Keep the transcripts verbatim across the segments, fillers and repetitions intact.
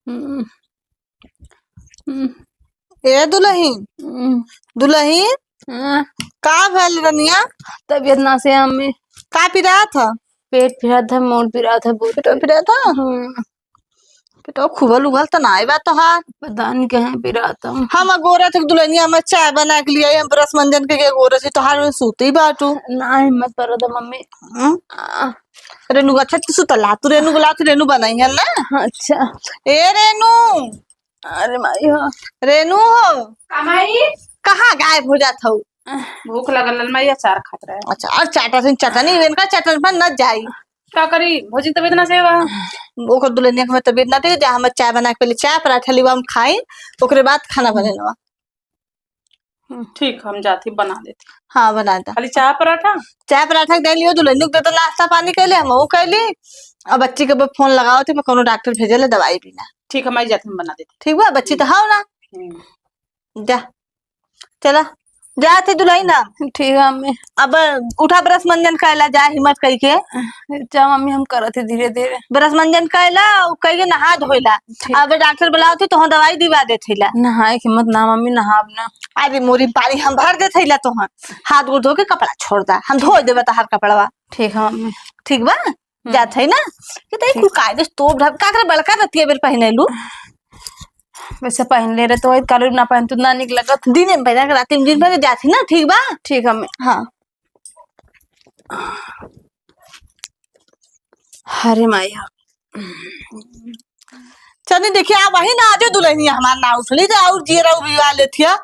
हम्म। हम्म। ए दुलहिन, हम्म। दुलहिन, हाँ। का भइल रनिया? तबियत नासे अम्मी। का पिरात ह? पेट पिरात ह, मूड़ पिरात ह बहुत। पेटवा पिरात ह? हम्म। पेटवा खुबल उबल त नाई बा तोहार? पता नहीं कहाँ पिरात ह। हम अगोरत ह दुलहिनिया, हम चाय बना के लियाई, हम ब्रश मंजन के अगोरत ही, तोहार में सूती बाटू। ना हिम्मत परत ह मम्मी। हम्म? आ। रेनू, अच्छा, तू सुतला, तू रेनू बुला, तू रेनू बनाई है ना? अच्छा। ए रेनू। अरे माई हो। रेनू हो। का माई? कहाँ गायब हो जात हऊ? भूख लगल रहल माई, अचार खात रहे। अच्छा, और चाटा से चटनी, इनका चटन पर न जाई। का करी, भौजी तबियत ना से बा। ओकर दुल्हनिया के तबियत ना ठीक, जा हम चाय बना के पहले चाय पराठा लिवा हम खाई, ओकरे बाद खाना बनेलवा। हम्म, ठीक, हम जाती बना देती। हाँ, बना दा। खाली चाय पराठा? चाय पराठा के दे लियो, दुल्हनिया के दे दो, नाश्ता पानी कैले, हम वो कैली। अब बच्ची के फोन लगाओ थे, मैं कोनो डॉक्टर भेजे ले दवाई बिना। ठीक है, मैं जाती, हम बना देती। ठीक बा, बच्ची तो हम्म। हाव ना। हम्म। जा, चला, जा थे दुल्हनिया। ठीक है अम्मी। अब उठा, ब्रश मंजन कैला, जा हिम्मत कई के। जा मम्मी, हम करत ही धीरे धीरे। ब्रश मंजन कैला, उ कई के नहा धोइला। ठीक। अब डॉक्टर बुलाओ थे, तो हम दवाई दिवा दे थीला। नहाए के हिम्मत ना मम्मी, नहाब ना। अरे मोरी पानी हम भर दे थैला तोहर। हाथ गोड़ धो के कपड़ा छोड़ दा, हम धो देबे तहार कपड़वा। ठीक है मम्मी। ठीक बा? हम्म। जात है ना? कि तई ठीक। कुल कायदे से तोप ढाप, का करे बड़का रतिया बेर पहने लू? वैसे पहन ले रहे तो वही कालू ना पहन तू ना निक लगत। दिन में पहना के रात में दिन भर जात है ना, ठीक बा? ठीक है मम्मी। हाँ। अरे माई हो। चली देखिए, आ वही ना, आजो दुल्हनिया हमार ना उठली, तो और जियरा उबिया लेथिया।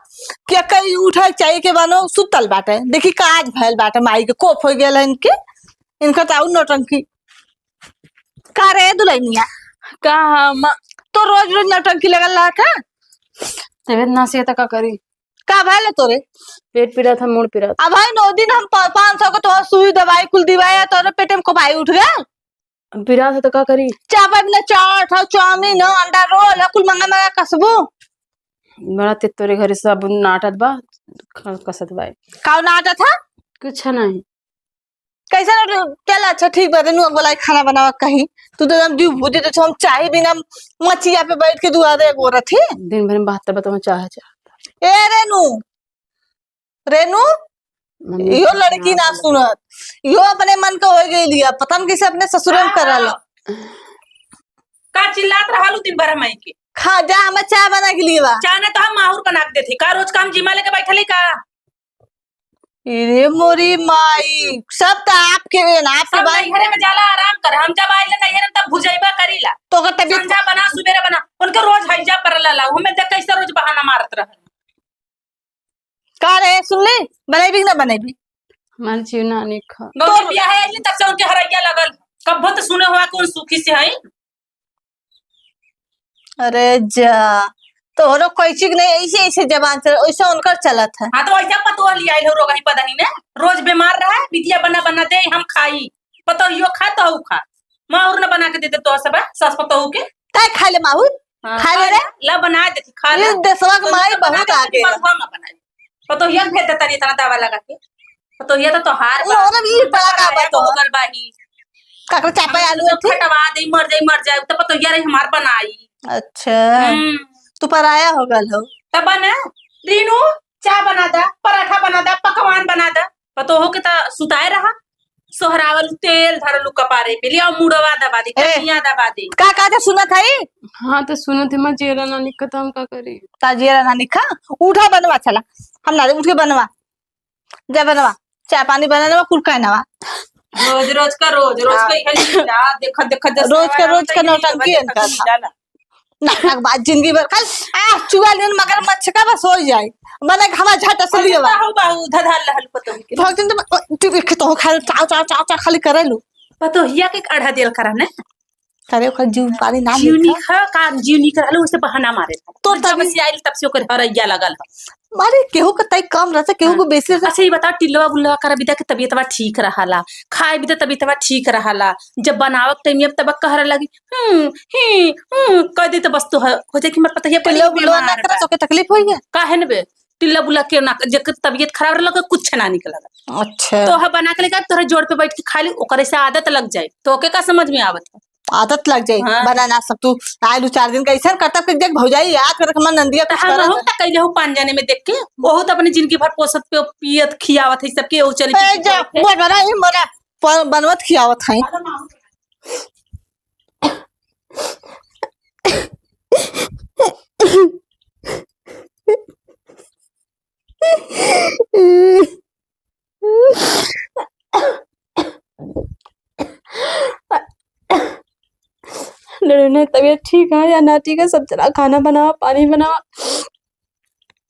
कि कई उठे चाहिए के बानो, सुतल बाटे। देखी का आज भयल बाटे, माई के कोप हो गया इनके, इनका तो और नौटंकी। का रे दुल्हनिया? का हम? तो रोज रोज नौटंकी लगल रहा था। तबियत ना से तो का करी? का भयल तोरे? पेट पीड़ा था, मूड़ पीड़ा था। अब भाई नौ दिन हम प-, पाँच सौ के तोहर सुई दवाई कुल दिवाया, तोरे पेटे में को भाई उठ गया। पीड़ा था तो का करी? चापा बिना चाट हो, चाउमीन हो, अंडा रोल हो, कुल मंगा मंगा कसबू। बड़ा ते तोरे घरे सब नाटत बा, ख-, कसत बा। का नाटत था? कुछ नहीं। कैसे ना तू-, चल अच्छा ठीक बा, रेनू बोलाई खाना बनावा कहीं। तू तो एकदम जीव भूजे, तो हम चाही बिना मचिया पे बैठ के दुआरे गोरत ही। दिन भर में बात तब तो चाहे चाहे। ए रेनू, रेनू, मम्मी इहो लड़की ना सुनत, इहो अपने मन के हो गई लिया, पता न कैसे अपने ससुरे में करल। का चिल्लात रहलू दिन भर माई के? खा जा, हमें चाय बना के लिए बा। चाय ना तो हम माहुर बना के देती का? रोज काम जिम्मा लेके बैठली का? अरे मोरी माई, सब तो आपके बेन, आपके सब बाई। नैहरे में जाला आराम कर, हम जब आइले नैहरे में तब भुजैबा करीला। तो ओकर तबीयत संझा बना, सुबेरे बना, उनके रोज हैजा परला ला, हमें देख कैसे रोज बहाना मारत रहल। का रे, सुन ले, बनैबी कि ना बनैबी? हमार जीव ना निक ह। गौरी तोर बियाह आइली तब से उनके हरैया लगल, कब्बो तो सुने हुआ कौन सुखी से है। अरे जा, तोहरो कोई चीज नहीं, ऐसे, ऐसे जबान से, वैसे उनकर चलत है। हाँ, तो वैसे पतोह लियाइल हो रोगही पदही ने, रोज बीमार रहे, बिटिया बना, बना दे, हम खाई, पतोहियो खा, तोहू खा, माहुर न बना के दे दे तोह सब, सास पतोहू के। तै खा ले माहुर, हाँ, खा ले खा रे। ले, ला बना दे, खा ले। ये देशवा के माई बहुत आगे है। बलुआ ना बनाई। पतोहिया के भेज देता नहीं इतना दवा लगा के। पतोहिया तो तोहार बा। मोहरम ई बड़ा का पराया बा तोहार? हो गल बा ही। काकर चापा आलू तो अथी? खटवा दे, मर जाई, मर जाई। तो पतोहिया रही हमार बनाई। अच्छा। हम्म। तू पराया हो गल हो। तब बना, रीनू, चाय बना दा, पराठा बना दा, पकवान बना दा। पतोहो के त सुताए रहा। सोहरावल तेल धरलू कपारे पे, लिया मुड़वा दबा दे, ए, कनिया दबा दे। का, का, का सुनत हई? हाँ, तो सुनत हई, मैं जेरा ना निकत, हम का करी? ता जेरा ना निका, उठा बनवा चला। हम ना दे, उठ के बनवा। जा बनवा, चाय पानी बना लेवा, कुल कहनवा। रोज रोज का, रोज रोज हाँ। का इहे लीला, देखत देखत जस रोज का, रोज का नौटंकी इनका। जाला। नाटक बाज जिंदगी भर खाली आ चुआ लेन मगरमच्छ का बस हो जाए। मने घमा झट से और लियो बा। बाहु, बाहु, धधाल रहल पतोह के। भौजी तो, तू देख तो खाली चाव, चाव, चाव, चाव खाली करे लू। पतोहिया के अढ़ा देल करा ने। करे ओकर जीव पानी ना जीव निकल। निखा, का जीव निखा रहल, उसे बहाना मारे। तोर जब तभी से आइल तब से ओकर हरैया लगल ह। अरे, केहू के तई कम रहता, केहू हाँ। के बेसी रहता। अच्छा, ये बताओ, टिल्लवा बुल्लवा करा बिदा के तबियतवा ठीक रहला, खाए बिदा तबियतवा ठीक रहला, जब बनावक टाइम अब तब कहरे लगी, "हम्म, ही, हम्म," कह दे तो बस तो ह-, हो जाए कि मत पता है, टिल्लवा बुल्लवा ना बीमार करा, बा। तो के तकलीफ होई है। काहे न बे? टिल्ला बुल्ला के ना, जेकर तबियत खराब रहला, ओकर कुछ ना निकलला। अच्छा। तो ह बना के लेकर तोहरे जोड़ पे बैठ के खा ली, ओकरे से आदत लग जाए, तो ओके का समझ में आवत है? आदत लग जाई, हाँ। बना ना सकतू। आइलू चार दिन का ऐसा करता, फिर देख भौजाई याद करत हमार नंदिया त कुछ हम करत। हम त कइले हो पाँच जने में देख के, बहुत अपनी जिंदगी भर पोसत पे पियत खियावत है सबके, ओ चले ए, पी के जा, खाए। बोल बना, ई मरा, प-, बनवत खियावत है। लड़ने तबीयत ठीक है या ना ठीक है, सब जना खाना बनावा, पानी बनावा,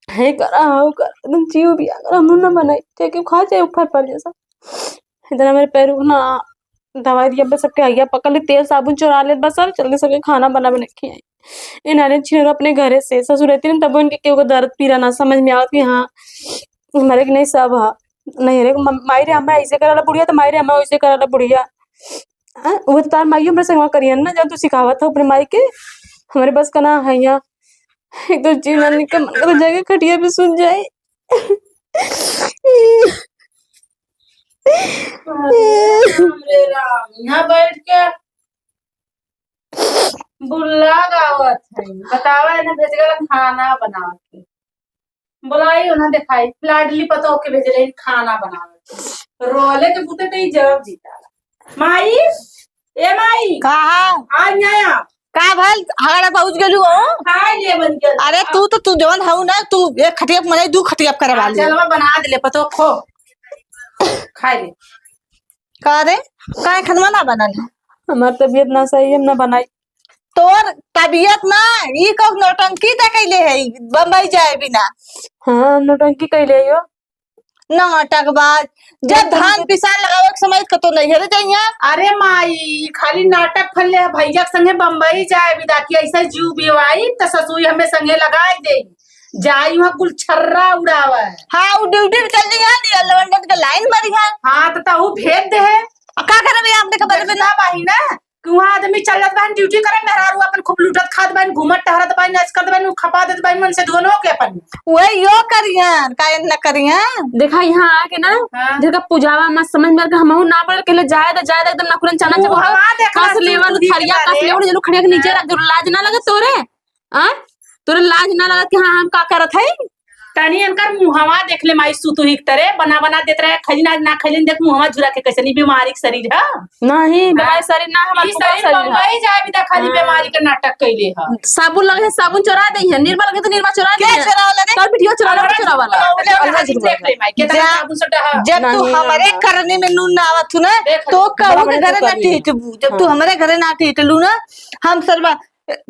है करा, हाउ करा, एकदम जीव भी अगर हम ना बनाई, चाहे केहू खा जाए ऊपर पर जैसा। इतना मेरे पैर ना दवाई दिया, बस सबके आइया पकड़ ले, तेल साबुन चोरा लेत बस, और जल्दी सबके खाना बना बना के खियाई। इन्हारे छिनरो अपने घरे से ससुर रहती ना, तब उनके केहू को दर्द पीरा ना समझ में आवत कि हाँ, हमारे के नहीं सब है। नहीं रे, म-, माई रे, हमें ऐसे कराला बुढ़िया, तो माई रे, हमें वैसे कराला बुढ़िया। हाँ, वो तो तार माइयो हमरे संगवा करियन ना, जब तू सिखावत हो अपने माई के, हमारे बस का ना है यहाँ। एक तो जीव ना निकल, मन करता जाके खटिया पे सुन जाए। राम रे राम, यहाँ बैठ के बुल्ला गावत है, बतावा इन्हें भेज गया खाना बनावे के। बुलाई उन्हें दिखाई, लाडली पतोह के भेज रही खाना बनावे के। रोले के बूते ते ही जवाब जीता। माई, ए माई, कहा? आज नहीं आया। का भल हगड़ा पहुंच गेलू हो? खाए ले बन के। अरे तू तो, तू जवन हऊ ना, तू एक खटिया पे मनाई, दू खटिया पे करवा हाँ, ले। चलवा बना दे ले पतोह खो। खाए ले। का रे, काहे खनवा ना बनल? हमार तबीयत ना सही, हम ना बनाई। तोर तबीयत ना, ई कौन नौटंकी ते कैले है बम्बई जाए बिना? हाँ, नौटंकी कैले हो। नाटकबाज, जब धान पिसान लगावे के समय कतो नैहरे जइहा। अरे माई, ई खाली नाटक फल्ले है, भैया के संगे बम्बई जाए बिदा कि ऐसे जीव बिवाई त ससुई हमें संगे लगाए दे, जाई वहाँ कुल छर्रा उड़ावे। हाँ, उ ड्यूटी पे चल जइहा, दिया लवंडन के लाइन बरिहा। हाँ, त तहू भेज दे है। आ का करबे, आप देख बरबे ना। बाही ना, कि वहाँ आदमी चल जात बहन ड्यूटी करे, मेहरारू अपन खूब लूटत खात बहन, घूमत टहरत बहन, ऐश करत बहन, उ खपा देत बहन मन से धोनो के अपन। वही यो करिहन, काहे न करिहन? देखा यहाँ आके ना, हाँ। देखा पूजावा मत समझ में आके हमहू ना पड़ल, कहले जाए द, जाए द, एकदम नखुरन चना चबा। मुहवा देखला कस लेवा तू तू थरिया, कस लेवा जलू खड़िया के नीचे रख दे, लाज ना लगे तोरे? आ? तोरे लाज ना लगत कि हाँ, हम का करत हई? तनी इनकर मुहवा देख ले माई, सुतुही के तरे बना बना देत रहे, खैली ना, ना खैली, देख मुहवा झुरा के कैसे, नहीं बीमारी के शरीर है। नहीं, हाँ। बीमारी शरीर ना, हमार ई फुकवा शरीर शरीर है। बम्बई जाए बिदा खाली हाँ। बीमारी के नाटक कैले है। साबुन लगे है, साबुन चोरा दे है, निरमा लगे तो निरमा चोरा दे के है। चोरावला रे? तोर बिटिया चोरावला, हमरा चोरावला। चोरावला, हमरा अलगा चोरावला। देख ले माई, कितना जब, साबुन सोटा है। जब तू नहीं, हमरे ना। करने में नून ना आवत हू ना, देख तो ले। कहू के घरे ना टिकबू। जब तू हाँ। हमरे घरे ना टिकलू ना, हम सरवा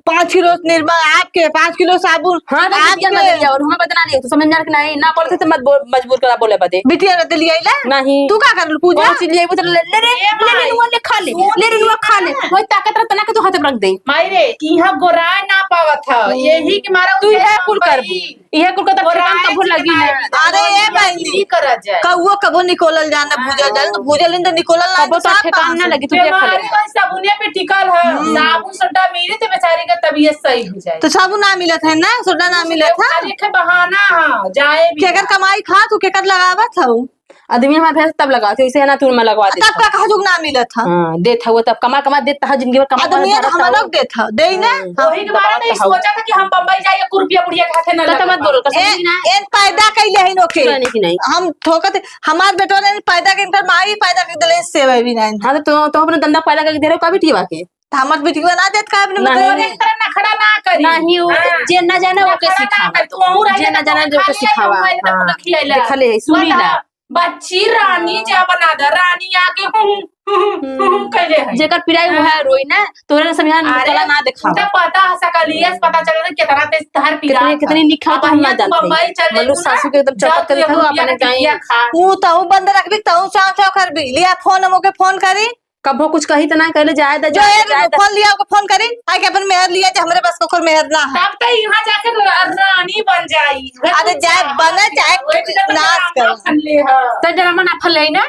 पाँच किलो निरमा आपके, पाँच किलो साबुन हाँ, तो बिटिया आपके। ना ले लिया, और वहाँ बदना लिया, तो समझ में आ रहा कि नहीं, ना बोलते तो मत बोल, मजबूर करा बोले बदे। बिटिया ना ले लिया इला? नहीं। तू का करलू पूजा? कौन चीज ले, वो तो ले, ले रे, ए ले रे, माई। नुआ ले खा ले, सुन ले रे, नुआ खा ले। ना। वही ताकत रहता ना कि तू हाथ में रख दे। माई रे, यहाँ गोराए ना पावत है, हम्म। यही के मारा तू उसे है कुल कर दी। इहे कुल के तो ठेकान कबो लगी ना। अरे ए बहिनी, करा जाए। कौओ कबो निकोलल जाए ना, भूजल जाए, तो भूजल दिन तो निकोलल ना, कबो तो तो साफ ठेकान कहाँ ना से? लगी, तू देख ले। बीमारी बस साबुने पे टिकल है। हम्म। साबुन सोडा मिली तो बेचारी का तबीयत सही हो जाए। तो साबुन ना मिलत है ना, सोडा ना मिलत है। खाली एक बहाना है, जाए भी केकर ना। कमाई खा तू, केकर लगावत हऊ? आदमी हमारे भैंस तब लगावत है, इसे ना तू में लगवा देत तब का कहा जुग ना मिलत है? हाँ, देत है वो तब कमा कमा देत है, जिंदगी भर कमा आदमी कमा तो हम लोग देत है, दे ना। हाँ, वही के बारे में सोचा था कि हम बम्बई जाइए, एक रुपया बुढ़िया के हाथे ना तो मत लगवा। बोलो, कसम ए, नहीं ना। एन पैदा कैले है नोखे। सुना नहीं कि नहीं। हम ठोकत, हमार बेटवा ने पैदा के, इनकर माई पैदा के दिले सेवा भी नहीं। हाँ, तो, तो अपने धंधा पैदा करके दे रहे हो, का बिटिया के? त हमर बिटिया ना देत का अपने नहीं। बता? एक तरह नखड़ा ना करी। नहीं, वो हाँ। जे ना जाने, ओके नखड़ा ना सिखावा। करी। तू वहू रह जे जा, ना जाने, तू ओके खाली सिखावा। आई, हम आए, हाँ। तो खियाइला। देखले है, सुनी ना। बता, बच्ची रानी जा बना दे, रानी आके हूँ, हूँ, हूँ, हूँ, हूँ, हम्म। कैले है। जेकर पिराई हाँ। उहे रोई ना, तोरे ना समझा, अरे, कला ना देखावा। तब पता है, सकलिए से पता चला ना, कितना तेज तहर पिरात कितनी, है। कितनी निखात अब हम ना यहाँ जानते हैं। बम्बई चल मल्लू जाइबू ना, सासू के एकदम जा चौपट तू कर एक दिखाओ, रुपया अपने के गाई। बिटिया खा। ऊ तहु बंद रखबी, तहु चाव चाव करबी। लिया फोन, हम ओके फोन करी। कब्बो कुछ कही त ना कहले, जाए द, जो जाए एक द, जाए द। फोन लिया, ओके फोन करी, आके अपन मेहर लिया, जे हमरे बस के ओकर मेहर ना है। तब त यहाँ जाके र-, रानी बन जाई। अरे जाए, बने चाहे वही दिन तो नाश नाम कर। ना फैले ह। त जरा मन फैले है ना,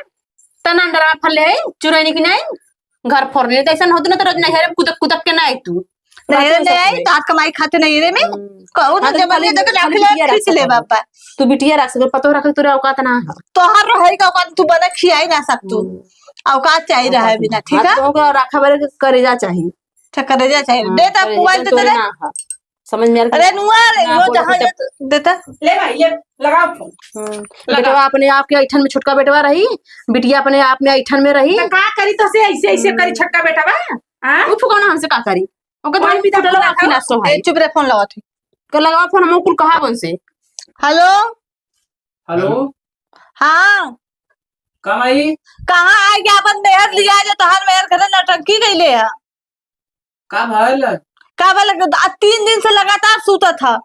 त ना अंदर फैले है, चुरानी की नहीं, घर फोड़ ले, त ऐसा न होत ना, तो रोज नैहरे में कुदक, कुदक के ना आई तू। नैहरे ले आई, तो आप कमाई खाते नैहरे में, हम्म। कहू तो हाँ, तो जब खाली, जब खाली रख ले, बिटिया रख खींच ले सकत बाबा। तू बिटिया रख सकत, पतो रख, तोरे औकात ना है। तोहर रहे का औकात, तू बना खियाई ना सकतू। हम्म। औकात चाहिए रहे बिना, ठीक हाँ, है? तो ओकरा रखा बरे के करेजा चाहिए। अच्छा, करेजा चाहिए। हाँ, देता, करेजा मोबाइल देता तोरे रे। ना है। समझ में आ रहा अरे है? नुआ रे, ना, वो बोलो जहाँ तो जात-, देता। ले भाई, ले, लगाओ फोन। हम्म। लगा। बेटवा अपने आप के ऐठन में छोटका बेटवा रही, बिटिया अपने आप में ऐठन में रही। तो का करी तो से ऐसे, ऐसे करी हम्म। छोटका बेटवा? हाँ? उ फुकौना हमसे का करी? ओकर फोन दाल भी तो फुटल पूरा आँखी ना खाओ। सोहाई। ए, चुप रे, फोन लगाओ थी। तो लगाओ फोन, हम कुल कहा बन से। हेलो? हेलो? हाँ। का माई? कहाँ आए के अपन मेहर लिया जो तोहार मेहर घरे नौटंकी कइले है? का भल? का भल? आ, तीन दिन से लगातार सूतत ह।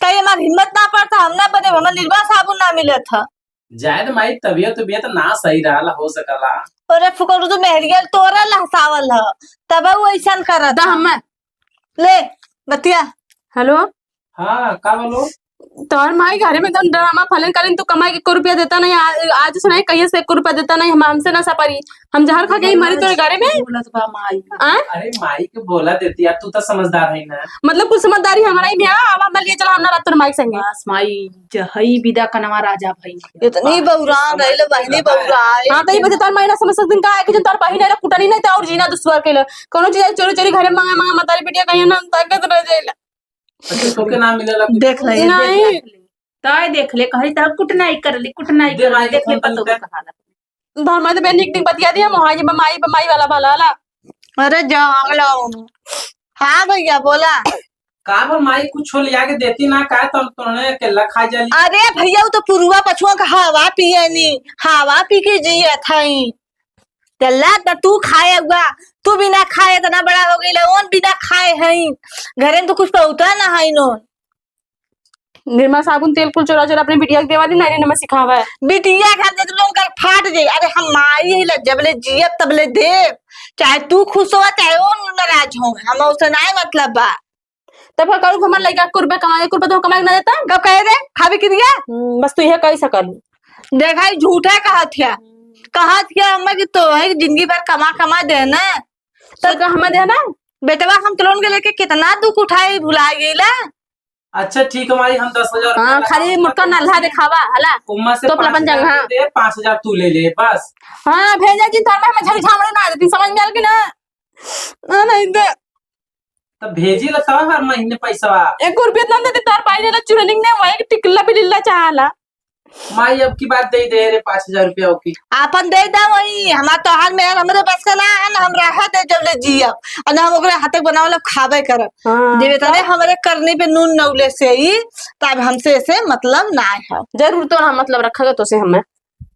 कहीं हमार हिम्मत ना पड़त ह, हम ना बने, हमार निरमा साबुन ना मिलत ह। जाए दे माई, तबियत, तबियत ना सही रहल, हो सकला। अरे फुकरू, तू मेहरियल तोरा लहसावल ह, तब वो ऐसन करत दा ह। हमें। ले, बतिया। हेलो। हाँ, का बोलो? तोहर माई घरे में एकदम ड्रामा फलन करेन, तू कमाई के एको रुपया देता नहीं, आ-, आज से नहीं, कहिए से एको रुपया देता नहीं, हम, हमसे ना सपरी, हम जहर खा के ही मरी तोरे घरे में। बोलत बा माई। आय? अरे माई के बोला देती यार, तू तो समझदार है ना। मतलब कुछ समझदारी हमारा ही नहीं है, अब हम लिए चला, हम ना रहत तोरे माई के संगे। बस माई, जहई विदा कनवा राजा भई। इतनी बउरान रही ले बहिनी, बउराए। हाँ, तो ये बता, तोर माई ना समझ सकतीन का है कि जो तोर बहिन है, कुटनी नहीं, तो और जीना दुश्वार के ले। कोनो चीज चोरी चोरी घरे मांगे, मांगे, मतारी बिटिया कहिए ना, ताकत रह जाए। अच्छा, तोके ना मिलेला कुछ? देख ले, ये देख ले। नहीं। तय देख ले, कही त कुटनाई कर ली, कुटनाई दे कर माई ली, के देख ले फोन पतोह तनी। कहाँ लग। धर्मा तो बहन एक दिन बतिया दिया, मोहाई बमाई, बमाई वाला भला ला। अरे जान लो। हाँ भैया, बोला। का बा माई, कुछ लिया के देती ना, का तम तोने अकेला खा जाली? अरे भैया, वो तो पुरुआ पछुआ का हवा पिए नी, हवा पी के जियत हई। चला त तू खाए हुआ, तू बिना खाए इतना बड़ा हो गई, ओन बिना खाए हई, घरे में तो कुछ पौता ना हई नोन। निरमा साबुन तेल कुल चोरा चोरा अपने बिटिया के देवा दी, नहीं, नहीं, मैं सिखावा है। बिटिया के हाथ दे दे, उनकर फाट जाई। अरे हम माई ही ला, जब ले जियब तब ले देब, चाहे तू खुश हो चाहे वो नाराज हो, हम उससे नहीं मतलब बा। तब का करू, हमार लइका एको रुपया कमाए, एको रुपया तो कमाए ना देता। कब कहे रे, खाबी किरिया? हम्म, बस तू यह कही सकल। देखा, ई झूठा कहत है, कहत है हमें कि तो है कि जिंदगी भर कमा कमा दे ना। तो का हमें दे ना? बेटवा हम तो लोन के लेके कितना दुख उठाए, भुला गईला। अच्छा ठीक है माई, हम दस हजार हाँ, रुपया खाली लगाओ, मुटका नल्हा दिखावा, हला। उम्मा से तो अपन पाँच हजार जगह दे दे, पाँच हजार तू ले ले, बस। हाँ, भेजा जी, धर्मा में झड़ी झामड़ी ना देती, समझ में आल कि ना? ना, नहीं दे। तब भेजी ला तब हर महीने पैसा। एक रुपया ना देती, तार भाई ने ना चुरनिंग ने वही टिकला बिलिल्ला चाहला। माई, अब की बात दे दे रे पाँच हजार रुपया ओके। आपन दे दा वही, हमार तोहार मेहर हमरे बस का ना है, ना हम रहे दे जब ले जियब, और ना हम ओकरे हाथे के बनावल खाबे करब। हाँ, जब इतने तब? हमरे करनी पे नून नौले से ही, तब हमसे ऐसे मतलब ना है। जरूर तो ना मतलब रखेगा तो से हमें।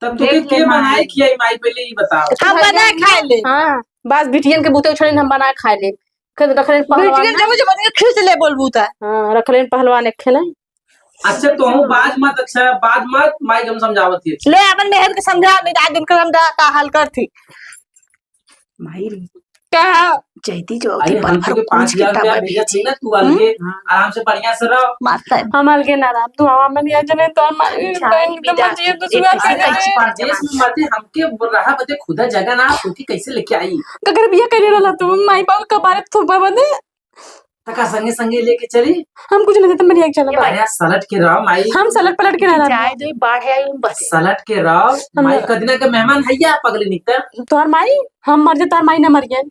तब तू देख के, ले के माई। बनाए खियाई माई, पहले ये बताओ। हम बनाए खाए ले। हाँ, बस बिटियन के बूते उछड़े हम बनाए खाए ले। फिर रख लेन पहलवान बिटियन ने। जब जब बनिए खींच ले बोलबू त। हाँ, रख लेन पहलवान एक खेले। अच्छा, तो हूँ बाज मत, अच्छा, बाज मत, माई के हम समझावत ही। ले, अपन मेहर के समझा, नहीं तो आज दिन कर हम जा, का हाल कर थी। माई रे। का? जैती जो अरे, की पल हम भर तुके पाँच हजार रुपया भेजत ही ना, तू अलगे हम्म? आराम से बढ़िया से रहो। मारता है। हम अलगे ना रह, तू हवा में नहीं आ जाने, तो हम चाय बहन पी एकदम जा। मचिए, तो एक सुबह पैसे से का जाए। परदेश में मते हमके रहा बते खुदा जगह ना, तू की कैसे लेके आई? अगर बिया करे रहला, तू माई बाबू का बारे तू बाबा दे। तका संगे संगे लेके चली। हम कुछ नहीं देते, मरिया के चला ये बा। भैया सलट के रहो माई। हम सलट पलट के ना रहो। चाय दो, बाढ़ आई, हम बसे। सलट के रहो, हम माई ना कदिना के मेहमान है या पगली निकल। तोहर माई, हम मर जाए, तोहर माई ना मर जाए।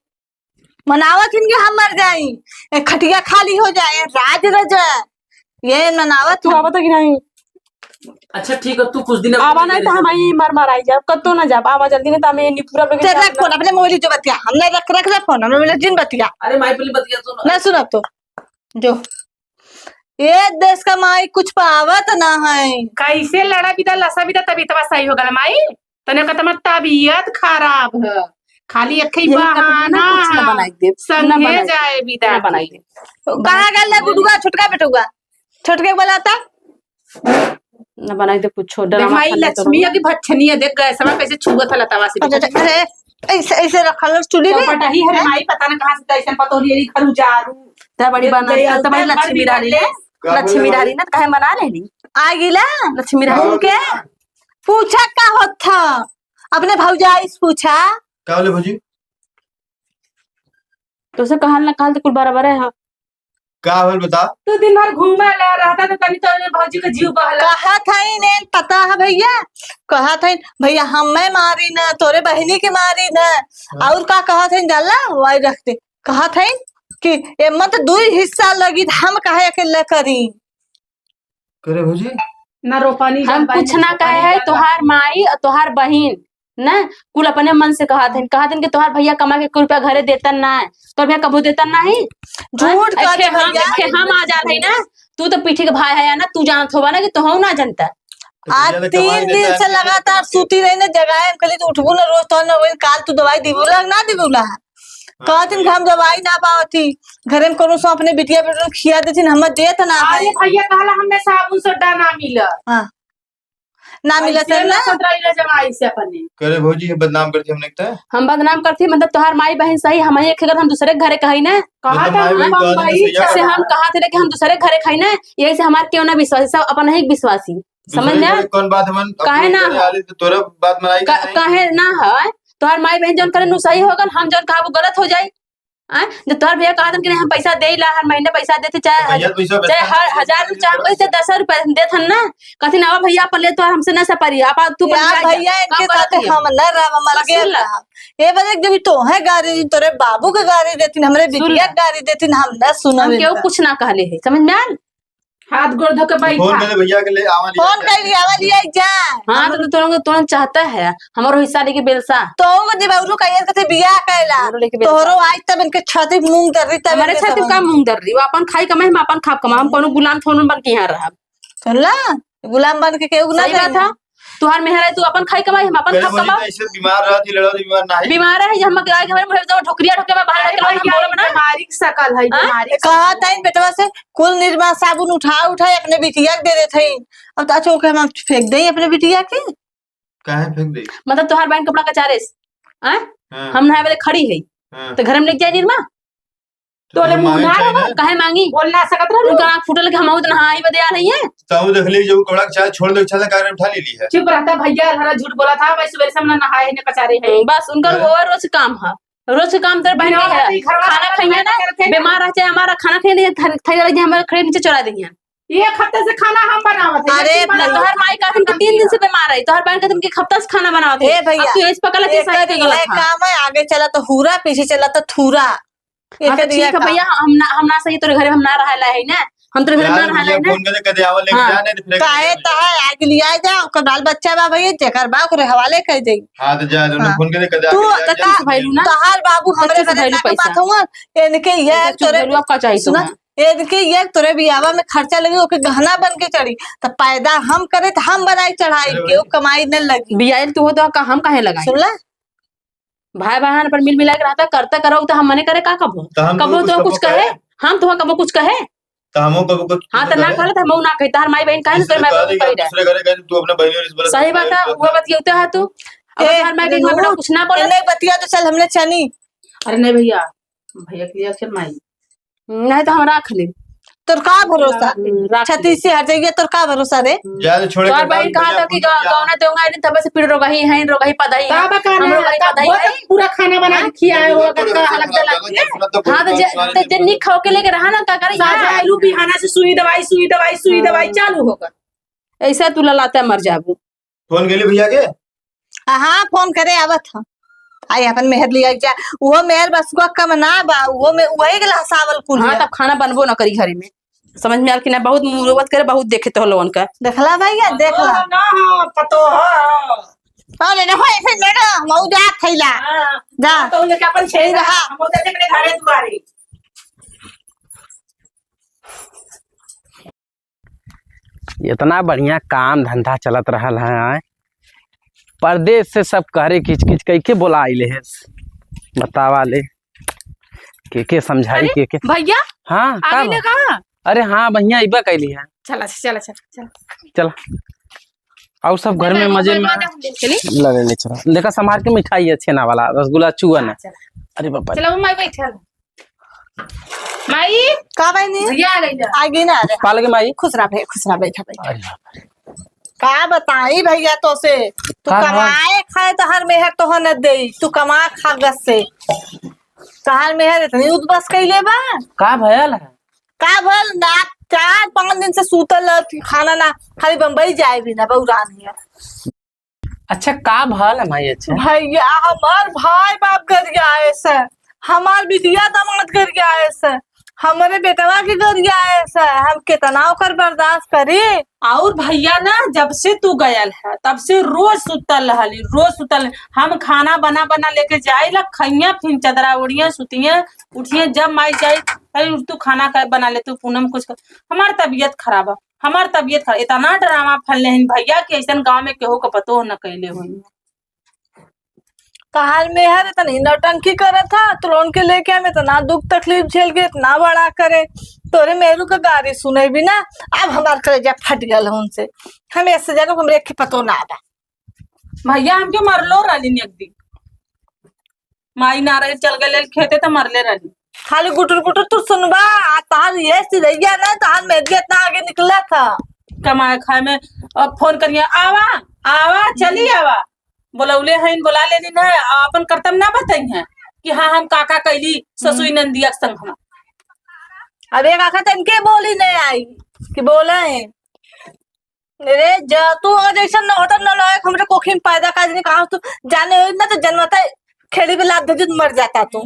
मनावत हिन के हम मर जाई, ए, खटिया खाली हो जाए, राज रह जाए, ये मनावत तू हन। आवत कि नहीं? अच्छा ठीक है, तू कुछ दिन आवा नहीं तो हम आई मर मर आई जाब, कत्तो ना जाब, आवा जल्दी नहीं तो हमें निपुरा लोग तेरे रख फोन, अपने मोबाइल जो बतिया, हमने रख, रख, रख फोन, हमने बोला जिन बतिया। अरे माई पहले बतिया सुन। ना सुनब तो, जो। ये देश का माई कुछ पावत ना है। कैसे लड़ा बिदा, लसा बिदा, तबीयतवा सही हो गल माई? तने का तमार तबीयत खराब है, खाली एक ही यही कहत हूँ ना, बहाना कुछ ना है। बनाई दे, ना संगे बनाई दे, जाए बिदा ना बनाई के। दे। कहाँ गल है गुडुआ, छोटका बेटुआ? छोटके के बोलाता? ना बनाई दे कुछ, देख ड्रामा माई, खाली लक्ष्मी करो। अभी भच्छनी है, देख गैसवा कैसे छुअत है लतावा से। अच्छा, अच्छा, अरे, ऐसे, ऐसे रखल है चूल्हे में। चौपट ही है रे हैं? माई, पता ना कहाँ से तो ऐसन पतोह लिया, ई खरू जारू। तै बड़ी देख बना, गया, तै बड़ी तै लक्ष्मी बड़ी रानी बन है। ले। का बोले लक्ष्मी भाई? रानी ना, काहे मना लेली? आ गिला? लक्ष्मी रानी। हाँ। के? पूछा का होत था? अपने भौजाई से पूछा। का बोले भौजी? तो से कहल ना कहल तो कुल बराबर है। का होल बता? तू दिन भर घूमे ला रहता तो तनी तो भौजी के जीव बहला। कहत हईन, पता है भैया, कहत हईन, "भैया हमें मारी ना, तोरे बहिनी के मारी ना।" हाँ। और का कहत हईन, जानला? वही रख दे। कहत हईन, कि एमा त दुई हिस्सा लगी, त हम काहे अकेले करी? करे भौजी? ना रोपनी हम जान पाई, कुछ ना ना कहे रोपनी है, जान तोहार माई और तोहार बहिन ना कुल अपने मन से कहत हन, कहत हन कि तोहार भैया कमा के एक रुपया घरे देतन ना है, तोहार भैया कबो देतन ना है। झूठ हाँ, कहत एके हम, भैया। एके हम आ जात है ना, तू तो पीठी के भाई है ना, तू जानत होबा ना कि तोहू ना जनता। तो आज भैया तो कमाई तीन देता दिन है, से भैया तो लगातार कमाई सूती रही ना, जगाए हम कहली, "तू उठबू ना, रोज तो ना, वही काल तू दवाई दिबू ला, ना दिबू ला?" हाँ, कहत हन कि भैया। "हम दवाई ना पावत ही, घरे में कोनो सो अपने बिटिया बेटन खिया देथिन, हम देत ना है।" अरे भैया कहला, हमें साबुन सोडा ना मिला। हाँ। ना मिलत है ना। सत्रह जमाई से अपने। करे भौजी, ये बदनाम करती हमने एकता? हम बदनाम करती, मतलब तोहार माई बहन सही, हम एक अगर हम दूसरे के घरे कही ना। कहा मतलब था माई हम बहन कहत बम्बई हैं, से हम कहा थे कि हम दूसरे के घरे खाई ना, यही से हमार केहू ना विश्वासी, सब अपना ही विश्वासी। दूसरे समझ में? घरे कौन बात हमन काहे अपने ना घरे हो? आली तो तोरा बात मनाई का-, काहे? काहे ना है? तोहार माई बहन जौन करे नु सही होगल, हम जौन कहा वो गलत हो जाई। आय, जब तोहर भैया कहत हन कि नहीं, हम पैसा देइला, हर महीने पैसा देते, चाहे तो भैया, हज-, पैसा चाहे पैसा हर पैसा हजार पैसा रुपया, पैसा चाहे दस रुपया देत हन ना, कहथिन, "आवा भैया, अपन ले, तो हमसे ना सपारी, आप, तू अपन यार ले आ जा, भैया, काम इनके करत साथे हिया।" हम ना रहब, हम अलगे सुन ला। रहब। ए बजे जब तोहे गारी, तोरे बाबू के गारी देथिन, हमरे सुन बिटिया ला। के गारी देथिन, हम ना सुनब हम केहू इनका। कुछ ना कहले है, समझ में आल? हाथ गोड़ धो के बैठा। फोन करे भैया के ले आवा लिया फोन जा। कर लिया, आवा लिया जा। हाँ, तो तोरा, तोरा चाहता है, हमारो हिस्सा लेके बेलसा। तो वो दे बाबू का ये कथे बियाह कैला। हमारो लेके बेलसा। तोहरो आज तब इनके छाती मूंग दर्री तब हमारे इनके छाती समझ का में। मूंग दर्री, वो अपन खाई कमाई, हम अपन खाब कमाई, हम कोनो गुलाम थोड़न बन के यहाँ रहब। सुन ला, गुलाम बन के केहू ना सही बात जाई। है। तुहार मेहर है, तू अपन खाई कमाई, हम अपन करे खाब भौजी कमाब। तो ऐसे बीमार रहती, लड़ो बीमार नहीं। बीमार है, ये हम गाय के हमारे मुंह में ढोकरिया ढोके में बाहर अरे निकलो, हम भैया, बोलब ना। बीमारी की शकल है, हाँ? बीमारी की कहा शकल ताई है। बेटवा से कुल निरमा साबुन उठा उठा अपने बिटिया के दे देत हई। अब तो अच्छा ओके हम फेंक देई अपने बिटिया के। काहे फेंक देई? मतलब तोहार बहन कपड़ा कचारेस, आय? हाँ। हम नहाए वाले खड़ी है, हाँ। तो घर में लेके जाए निरमा? तो तोरे मुंह मांगे ना चाहिए रहो, ना। काहे मांगी? बोल ना सकत रहो। उनका आँख फूटल कि हम तो नहाए बदे आ रही है। तो वो देख ली, जो कपड़ा कचार छोड़ दे, अच्छा सा कारण उठा ले ली है। चुप रहता भैया, हरा झूठ बोला था, मैं सुबह से हम ना नहाए है, ना कचारे है। हम्म, बस उनका हाँ। वो रोज काम है। रोज के काम तेरे बहन बिना के है। बात ही घरवा खाना खाना खाइए ना, करके ना। बीमार रह जाए हमारा, खाना खाइए ना, ये थाली, थाली वाला जी हमारे खड़े नीचे चोरा देंगे। एक हफ्ते से खाना हम बनावत है, अरे लेकिन ना, बनावत तोहर माई कहत हन कि तीन दिन से बीमार है, तोहर बहन कहत हन कि एक हफ्ता से खाना बनावत है। ए भैया, अब तू ऐसे पकड़ ले कि एकर शायद गलत इहे है। काम है, आगे चला तो हूरा, पीछे चला तो थूरा। हाँ, तो एकर ठीक इहे है काम। भैया, हम ना, हम ना सही, तोरे घरे में हम ना रहला है ना, हम तोरे घरे में ना यार, रहला भैया, है ना। फोन करे, कदे आवा लेके हाँ। जा, नहीं तो फिर काहे तहार आगे लिया जा, ओकर बाल बच्चा बा भैया, जेकर बा ओकरे हवाले कर देई। हाँ, तो जा, उन्हें हाँ। फोन करे, कदे तू आके लिया तो जा, का, नहीं तो भैलू ना। तहार बाबू तो हमरे चुप घरे भैलू ना पैसा। कमात हवन, इनके ये तो चुप तोरे भैलू, अब का चाहिए सुना, तुमका? इनके ये तोरे बियावा में खर्चा लगे, ओके गहना बन के चढ़ी, त पैदा हम करे त हम बनाई चढ़ाई, अरे केहू भाई। कमाई न लगी। बियाइल तू हो तो का हम काहे लगाई? सुनला? भाई बहन पर मिल मिला के रहता, करता करो तो हम मने करे का कबो? तो हम कबो कुछ तो कबो कुछ कहे? कहे? हम तो कबो कुछ कहे? तो हमो कबो कुछ हाँ, कुछ तो ना कहे? कहले तो हमहू ना कही, तहार माई बहन काहे ना किसी तोरे ने माई कहा बहन नहीं कि कही? दूसरे घरे गए तो तू अपने बहन और इस बोले साही बात है, वो बतियौते है तू। अब ए, तहार माई बहन में बेटा कुछ ना बोले? इन्हें बतिया तो चल हमने चनी। अरे नहीं भैया, भैया के लिए अक्षर माई। नहीं तो हम राख ले। तोर का भरोसा? हम्म, राख ले। छत्तीस से हट जाइए, तोर का भरोसा रे? जा तो छोड़े तोर के बहन डाल कहा भैया, था कि फोन गा-, किया। गौना देऊंगा, नहीं तब से फिर रोगही है, रोगही पदही है। का बका हम ना, रोगही का पदही वो है। तो पूरा खाना बना के खियाए हो, अगर का अलग अलग के? हाँ, तो जे, तो जे निक खाओ के लेके रहा ना, का करे? साझा आलू बिहाना से सुई दवाई, सुई दवाई, सुई दवाई हाँ। चालू होगा। ऐसा तू ललाते मर जाबू। फोन गेली भैया के? हाँ, फोन करे आवत ह। आई अपन मेहर लिया जा। वो मेहर बस को कम ना बा, वो में वही के हसावल कुल हाँ, है। तब खाना बनबो ना करी घरे में। समझ में आल कि ना, बहुत मुरवत करे, बहुत देखे तो लोगन का। देखला भैया, देखला। ना हो, पतो हो। अरे देखो, ऐसे लड़ा, मऊ जा थैला। हाँ, जा। तो लेके अपन सही रहा। हम उधर अपने घरे दुआरे। इतना बढ़िया काम धंधा चलत रहल है, आय। परदेस से सब कहरे किच किच कइके बोलाइले है, बतावा ले, के के समझाई, अरे, के के। भैया, हाँ, आ का गइले बा? का? अरे हाँ, भैया, अइबा कइली है। चला, चला, चला, चला। चला। अउर सब घर में मजे में। चली। ले, ले, ले, चला। देखा, संभाल के मिठाई है, छेना वाला, रसगुल्ला चुआ ना। हाँ, चला। अरे बाबा। चला, वो मैं बैठल। माई, का बहिनी? भैया आ गइल। आ गई ना, अरे। पाल के माई। खुश रह भैया, खुश रह, बैठा, बैठा। अरे बाप रे। का बताई भैया तोसे, तू का हुआ? कमाए खाए तो हर मेहर तोह न देई, तू कमा खा गस से। तोहार मेहर इतनी उदबस कइले बा। का भयल है? का भयल ना, चार पाँच दिन से सूतल रह, खाना ना, खाली बम्बई जाए भी ना, बउरान है। अच्छा, का भल है माई? अच्छा। भैया, हमार भाई बाप गरियाए से, हमार बिटिया दामाद गरियाए से, हमरे बेटवा के गरियाए से, हम केतना ओकर बर्दाश्त करी? और भैया ना, जब से तू गयल है, तब से रोज सुतल रहली, रोज सुतल। हम खाना बना बना लेके जाइला, खइया, फिर चदरा ओढ़िया, सुतिया, उठिया, जब माई जाई, "अरे, उठ, तू खाना का बना ले, तू पूनम कुछ कर।" हमार तबीयत खराब है, हमार तबीयत खराब। इतना ड्रामा फैलले हन भैया कि ऐसन गाँव में केहू को पतो न कैले होई। तहार मेहर इतनी नौटंकी करत ह, तो लोन के लेके हम इतना दुख तकलीफ झेल के इतना बड़ा करे, तोरे मेहरू के गारी सुने भी ना। अब हमार कलेजा फट गल ह उनसे। हम ऐसे जानो हमरे एक पतो ना बा। भैया हमके मरलो रहली एक दिन, माई ना रहे, चल गए खेते, तो मरले रहली। खाली गुटुर गुटुर तू सुनबा, आ तहार ये सिरैया ना, तहार मेहरिया इतना आगे निकला था। कमाए खाए में, अब फोन करिए, "आवा, आवा, चली आवा।" बोलौले हईन, बोला लेनी है, आ अपन करतब ना बताई हैं कि हाँ, हम का का कैली ससुई हम्म। नंदिया के संग हम। अब एक आखा तन के बोली नहीं आई कि बोला है। अरे जा तू, अगर जैसन न होता न लायक हमरे कोखी में पैदा कर देनी, कहाँ तू जाने हो ना तो जन्मता खेड़ी में लात दे मर जाता तू।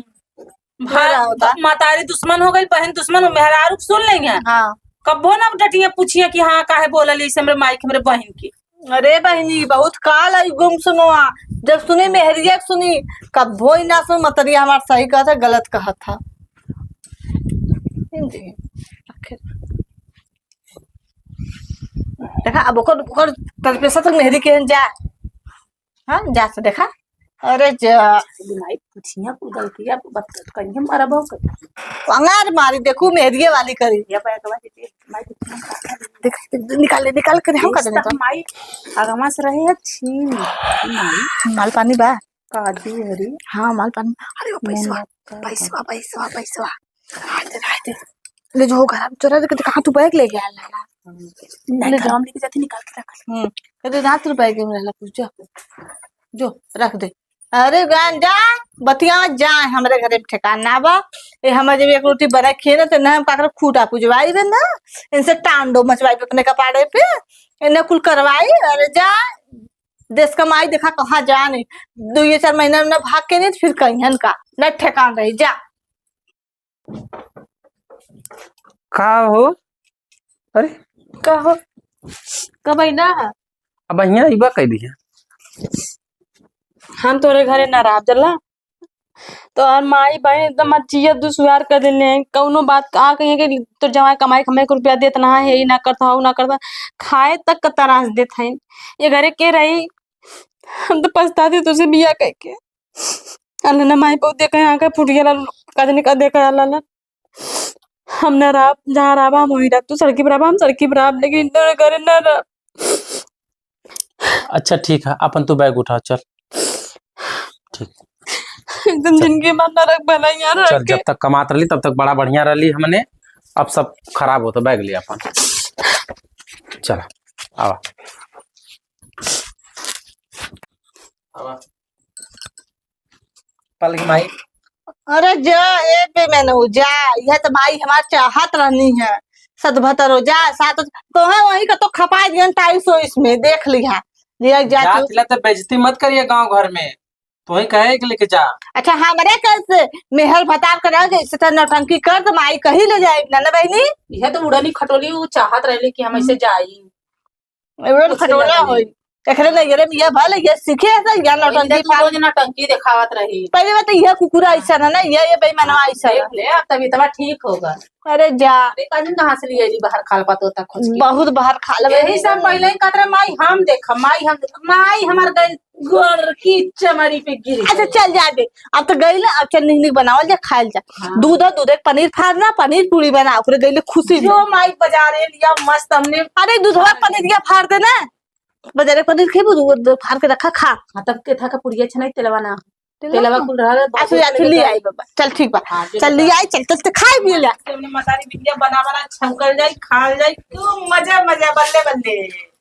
भा-, मेरा होता। मतारी दुश्मन हो गई, बहन दुश्मन हो, मेहरारू के सुन लेंगे। हाँ। कब्बो ना डटिया पूछिए कि हाँ, काहे बोलली से हमरे माई के, हमरे बहन के। अरे बहनी, बहुत काल आई गुम सुनवा। जब सुनी मेहरिया के सुनी, कब्बो ही ना सुन। मतरिया हमार सही कहत है, गलत कहत है। जी, आखिर देखा, अब ओकर, ओकर तरपेसा तक मेहरी के जा। हाँ, जा से देखा। अरे जा। माई, पुछिया, कुदल किया, बत्तख कहीं मरबो कर। अंगार मारी, देखू, मेहरिये वाली करी। या बैगवा दे दे, माई, पुछिया। देख, निकाल ले, निकाल के हम कर देने तो। माई, अगवा से रहे है, छीन। माई। माल पानी बा? काजू हरी। हाँ, माल पानी। अरे, वो पैसवा, मुनक्का। पैसवा, पैसवा, पैसवा। हाय दे, हाय दे। ले जो घर, चोरा दे, कहाँ तू बैग ले गया, लाला? नहीं, ले घर जा। हम लेके जाते, निकाल के रख ले। हम्म। कहते, "जा, तू बैग में रहला, कुछ जो, जो, रख दे।" अरे, गान जा, बतिया जा, हमरे घरे में ठेकान ना बा। ए, हमारे जब एक रोटी बना खिए ना, तो ना हम काकर खूटा पुजवाई बे ना, इनसे टांडो मचवाई बे अपने कपाड़े पे, इन्हें कुल करवाई। अरे जा, देश का माई देखा कहाँ जाने, दो ये चार महीना में ना भाग के नहीं, तो फिर कहियन का, ना ठेकान रही, जा। का हो? अरे? का हो? कब अइला? अब हियाँ अइबा कइ दिया। हम तोरे घरे ना रहब, जल्ला। तोहर माई बहिन एकदम हमार जिया दुश्वार कर देले हैं। कौनो बात आ कहिए कि तोर जवाई कमाई के हमरे के रुपया देत ना है, ई ना करता, हऊ ना करता, खाए तक का तरास देत हैं। ये घरे के रही, हम तो पछताती तुझसे बिया कह के। अल्लाह ना माई बहुत देखे, आंखें फूट गया, कजनी का देखे, अल्लाह ना। हम ना रहब, जहाँ रहबा हम वहीं रहब, तू सड़की पर रहबा, हम सड़की पर रहब, लेकिन इधर घरे ना रहब। अच्छा ठीक है, अपन तू बैग उठा, चल। ठीक। एकदम चल। जिंदगी में नरक बनाई यार, चल, रख के। जब तक कमात रहली तब तक बड़ा बढ़िया रहली हमने, अब सब खराब होता, बैग लिया अपन। चल, आवा। आवा। पलकी माई। अरे जा, ए बेमेनू, जा, यह तो माई हमार चाहत रहनी है। सत भतरो, जा, सात, तोहे वहीं का तो खपा दियन टाइस ओइस में, देख लिहा। लिया जा जा तू। तिला तो बेइज्जती मत करिए गांव घर में। तोहे कहे के लेके जा। अच्छा, हमरे कैसे मेहर भतार कर रह गई, से तो नौटंकी कर तो माई कही ले जाए ना, ना बहनी? यह तो उड़नी खटोली उ चाहत रहली कि हम ऐसे जाई। एवढं कुछ खटोला नहीं। होई। एकरे नैहरे में यह भले, यह सीखे है, यह वही नौटंकी तो तू पाल। रोज नौटंकी देखावत रही। पहले बात तो यह कुकुरा ऐसा ना, ना, यह, यह बेईमानवा ऐसा देख ना। ले, अब तबीयतवा ठीक होगा। अरे जा। अरे काजू कहाँ से लिए जी बाहर खाल पातो तक खोज के? बहुत बाहर खाल यही सब पहले ही कहत रहे, "माई हम देख, माई हम देख, माई हमार गई गोर की चमड़ी पे गिर अच्छा, गई।" चल जा दे। अब तो गई ले, अब चल निक निक बनावल जा, खायल जा। हाँ। दूध और दूध एक पनीर फाड़ ना, पनीर पूरी बना, ओकरे गई ले खुशी जो में। माई बाजारे लिया मस्त हमने अरे दूधवा हाँ। पनीरिया फाड़ दे ना। बाजारे पनीर खेबू, दूध फाड़ के रखा, खा। हाँ, तब के था का पुड़िया छनाई, तेलवा ना। तेलवा तेलवा ना? कुल रहा, बहुत अच्छा, अच्छा, ले आई बाबा। चल, ठीक बा। हाँ, चल, ले आई, चल, चल, चल, खाई भी ले। हमने मसाले बिटिया बना, बना छौंकल जाई, खाल जाई, खूब मजा, मजा, बल्ले, बल्ले।